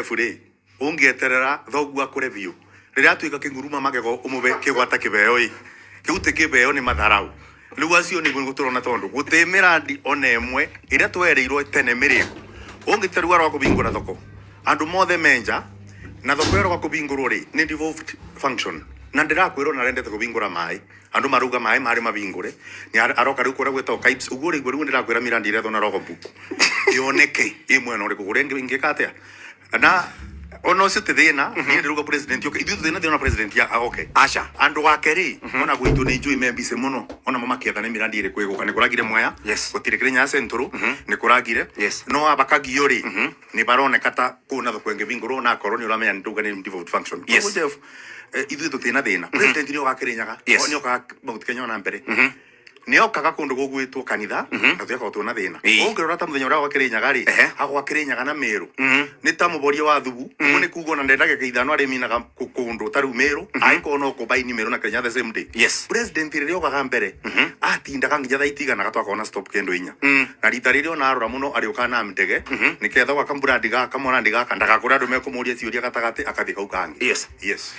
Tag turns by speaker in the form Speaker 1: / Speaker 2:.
Speaker 1: Jeff rĩ, ũngĩeterera thoguo akũre biũ, rĩrĩa atuĩka kĩnguruma magego ũmũbe kĩgwata kĩbeo ĩ, kĩu ti kĩbeo nĩ matharau. Rĩu acio nĩguo tũrona tondũ gũtĩ mĩrandi ona ĩmwe ĩrĩa twerĩirwo tene mĩrĩku. Ũngĩte rĩu aroka kũbingũra thoko, andũ mothe me nja, na thoko ĩroka kũbingũrwo rĩ, nĩ devolved function. Na ndĩrakwĩra ona arendete kũbingũra maĩ. Andũ marauga maĩ marĩ mabingũre, nĩ aroka rĩu kũrĩa gwĩtagwo Kibes, ũguo ũraigua rĩu ndĩrakwĩra mĩrandi ĩrĩa na rogo book yoneke ĩ mwena ũrĩkũ kũrĩa ingĩka atĩa na ona ũcio ti thĩna. Niĩ ndĩrauga president oke, ithuĩ tũtirĩ na thĩna na president ya oke.
Speaker 2: Aca.
Speaker 1: Andũ ake rĩ, ona gwitũ nĩ njũĩ me busy mũno ona mo makĩetha nĩ mĩrandi ĩrĩkũ ĩgũka. Nĩ kũragire Mwea, gũtirĩ Kĩrĩnyaga Central nĩ kũragire, no abakagio rĩ, nĩ baroneka ta kũu na thoko ĩngĩbingũrwo na akorwo nĩ ũramenya nĩ ndauga nĩ devolved function. Koguo Jeff, ithuĩ tũtirĩ na thĩna. President nĩ okaga Kĩrĩnyaga, nĩ okaga Mount Kenya ona mbere nĩ okaga kũndũ gũgwĩtwo kanitha na tũgakorwo twĩna thĩna. Ũngĩrora ta mũthenya ũrĩa agoka Kĩrĩnyaga rĩ, agoka Kĩrĩnyaga na Mĩrũ nĩ ta mũboria wa thubu. Ũguo nĩ kuga ona ndagĩka 5 arĩminaga kũndũ ta rĩu Mĩrũ, angĩkorwo no kũmbaini Mĩrũ na Kĩrĩnyaga the same day. President rĩrĩa okaga mbere atindaga nginya thaa itiganaga twakorwo na stop kĩndũ 4. Na rita rĩrĩa ona arora mũno arĩũkaga na ndege nĩketha gwaka mburandi gaka, mũrandi gaka ndagakũre andũ mekũmũria ciũria gatagatĩ akathiĩ kau kangĩ. Yes.